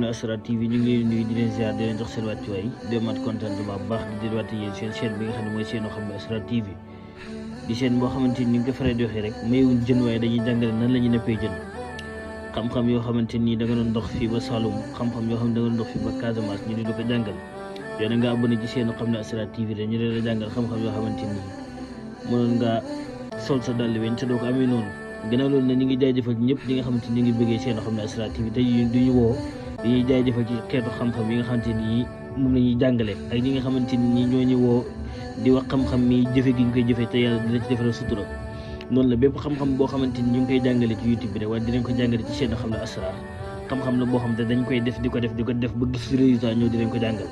Asrar TV ñu ngi leen nuyu di leen ziar di leen jox seen wàccuwaay di amaat contentement bu baax di delluwaat yéen seen chaîne bi nga xam ne mooy seen Asrar TV di chaîne boo xamante ni nga ko faral di waxee rek mayewuñ jën waaye dañuy jàngale nan la ñuy nappee jën xam-xam yoo xamante ni da nga doon dox fii ba Saloum xam-xam yoo xam ne da nga doon dox fii ba Casamance ñu di ko jàngal yow da nga abonné ci seen Asrar TV rek ñu leen a jàngal xam-xam yoo xamante ni mënoon nga sol sa dàll weñ te doo ko amee noonu gannaaw loolu nag ñu ngi jaajëfal ñëpp ñi nga xamante ni ñu ngi bëggee seen Asrar TV tey duñu woo dañuy jaajëfal ci xeetu xam-xam yi nga xamante ni moom la ñuy jàngale ak ñi nga xamante ni ñoo ñu woo di wax xam-xam mi jëfe gi ñu koy jëfe te yàlla dina ci defal sutura noonu la bépp xam-xam boo xamante ni ñu ngi koy jàngale ci YouTube bi rek waaye dinañ ko jàngale ci seen Asrar xam-xam la boo xam te dañ koy def di ko def ba gis résultat ñëw dinañ ko jàngal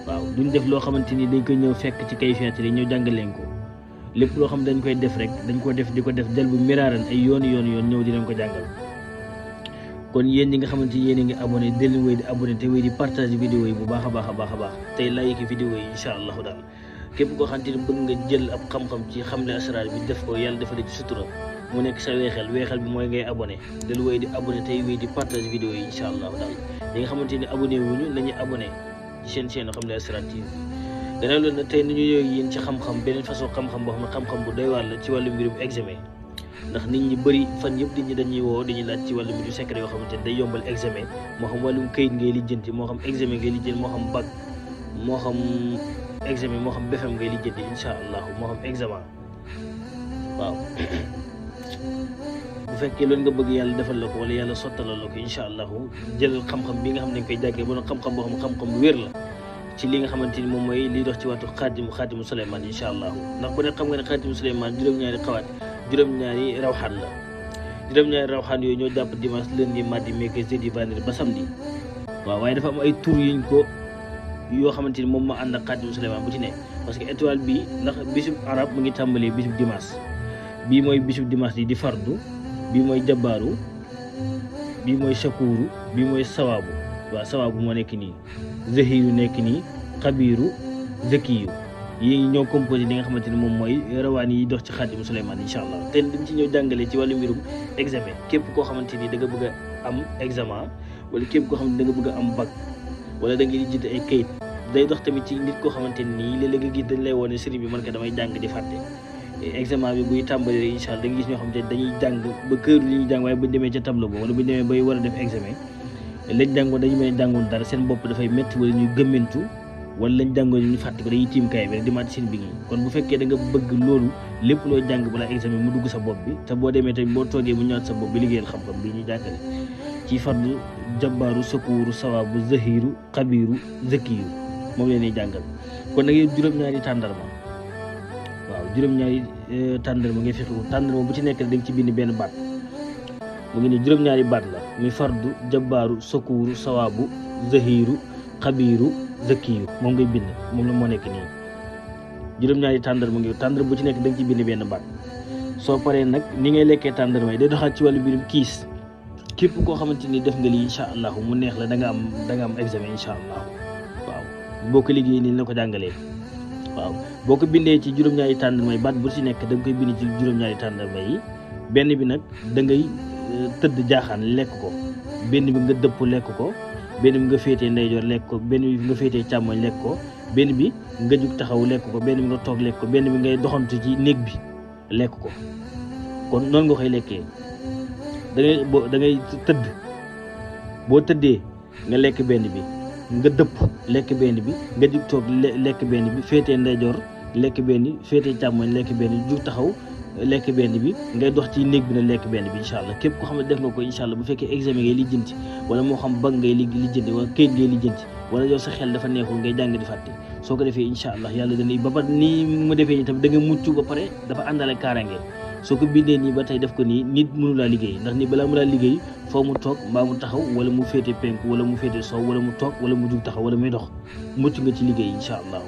waaw duñ def loo xamante ni dañ koy ñëw fekk ci kay feet yi ñëw jàngal leen ko lépp loo xam dañ koy def rek dañ ko def di ko def del bu miraaran ay yoon ñëw dinañ ko jàngal kon yéen ñi nga xamante ni yéen a ngi abonné dellu wéy di abonné te wéy di partage vidéo yi bu baax a baax tey like vidéo yi incha allahu daal képp koo xamante ni bëgg nga jël ab xam-xam ci xamle asrar bi def ko yàlla defal ci sutura mu nekk sa weexal bi mooy ngay abonné dellu wéy di abonné tey wéy di partage vidéo yi incha allahu daal ñi nga xamante ni abonné wuñu nañu abonné ci seen xamle Asrar TV gannaaw loolu nag tey nañu yooyu yéen ci xam-xam beneen façon xam-xam boo xam ne xam-xam bu doy waar la ci wàllu mbirum examen ndax nit ñi bëri fan yëpp nit ñi dañuy woo dañuy laaj ci wàllu mbiru secret yoo xamante ne day yombal examen moo xam wàllum këyit ngay lijjanti moo xam examen ngay lijjanti moo xam bac moo xam examen moo xam BFEM ngay lijjanti incha allah moo xam examen waaw bu fekkee loolu nga bëgg yàlla defal la ko wala yàlla sottalal la ko incha allah jël xam-xam bi nga xam ne dañ koy jàggee ba xam-xam boo xam xam-xam bu wér la ci li nga xamante ni moom mooy liy dox ci wàttu xaatimu Suleymaan incha allah ndax ku ne xam nga ne xaatimu Suleymaan juróom-ñaari xawaat juróom-ñaari rawxaan la juróom-ñaari rawxaan yooyu ñoo jàpp dimanche lundi mardi mercredi jeudi vendredi ba samedi waaw waaye dafa am ay tur yuñ ko yoo xamante ni moom moo ànd ak xaatimu Suleymaan bu ci ne parce que étoile bi ndax bisub arab mu ngi tàmbalee bisub dimanche bii mooy bisub dimanche di fardu bii mooy jabaaru bii mooy shakuuru bii mooy sawaabu waaw sawaabu moo nekk nii zahiru nekk nii xabiiru zakiyu yi ñoo composé li nga xamante ni moom mooy rawaan yi dox ci xaatimu Suleymaan incha allah te dañ ci ñëw jàngale ci wàllu mbirum examen képp koo xamante ni da nga bëgg a am examen wala képp koo xam ne da nga bëgg a am bac wala da nga di jiite ay kayit day dox tamit ci nit koo xamante ni léeg-léeg nga gis dañ lay woone sëriñ bi man ko damay jàng di fàtte examen bi buy tàmbali rek incha allah da nga gis ñoo xamante ni dañuy jàng ba kër li ñuy jàng waaye buñ demee ca tableau ba wala buñ demee bay war a def examen lañ jàngoon dañu mel ne jàngoon dara seen bopp dafay métti wala ñuy gëmmentu wala lañ jàngoon ñu fàtte ko dañuy tiim kaay bi rek di màtt seen bi kon bu fekkee da nga bëgg loolu lépp loo jàng balaa examen mu dugg sa bopp bi te boo demee tamit boo toogee mu ñëwaat sa bopp bi liggéeyal xam-xam bi ñu jàngale ci fardu jabbaaru sakuuru sawaabu zahiru xabiiru zakiyu moom leen ñuy jàngal kon nag yow juróom-ñaari tàndarma waaw juróom-ñaari tàndarma ngay fexe tàndarma bu ci nekk da nga ci bind benn baat mu ngi ne juróom-ñaari baat la muy fardu jabbaaru sakuuru sawaabu zahiru xabiiru zakiyu moom ngay bind moom la moo nekk nii juróom-ñaari tàndarma ngi tàndarma bu ci nekk da nga ci bind benn baat soo paree nag ni ngay lekkee tàndarma yi day doxaat ci wàllu mbirum kiis képp koo xamante ni def nga lii incha allah mu neex la da nga am examen incha allah waaw boo ko liggéey nii la ko jàngalee waaw boo ko bindee ci juróom-ñaari tàndarma yi baat bu ci nekk da nga koy bind ci juróom-ñaari tàndarma yi benn bi nag da ngay tëdd jaaxaan lekk ko benn bi nga dëpp lekk ko benn bi nga féetee ndeyjoor lekk ko benn bi nga féetee càmmoñ lekk ko benn bi nga jug taxaw lekk ko benn bi nga toog lekk ko benn bi ngay doxantu ci néeg bi lekk ko kon noonu nga koy lekkee da ngay tëdd boo tëddee nga lekk benn bi nga dëpp lekk benn bi nga jug toog lekk benn bi féetee ndeyjoor lekk benn féetee càmmoñ lekk benn jug taxaw lekk benn bi ngay dox ci néeg bi na lekk benn bi incha allah képp ko xam ne def nga ko incha allah bu fekkee examen ngay lijjanti wala moo xam bag ngay lijjanti wala këyit ngay lijjanti wala yow sa xel dafa neexul ngay jàng di fàtte soo ko defee incha allah yàlla dana ba pare nii mu defee nii tamit da nga mucc ba pare dafa àndale kaaraange soo ko bindee nii ba tey def ko nii nit mënu laa liggéey ndax nit balaa mu laa liggéey foo mu toog mbaa mu taxaw wala mu féete penku wala mu féete sow wala mu toog wala mu jug taxaw wala muy dox mucc nga ci liggéey incha allah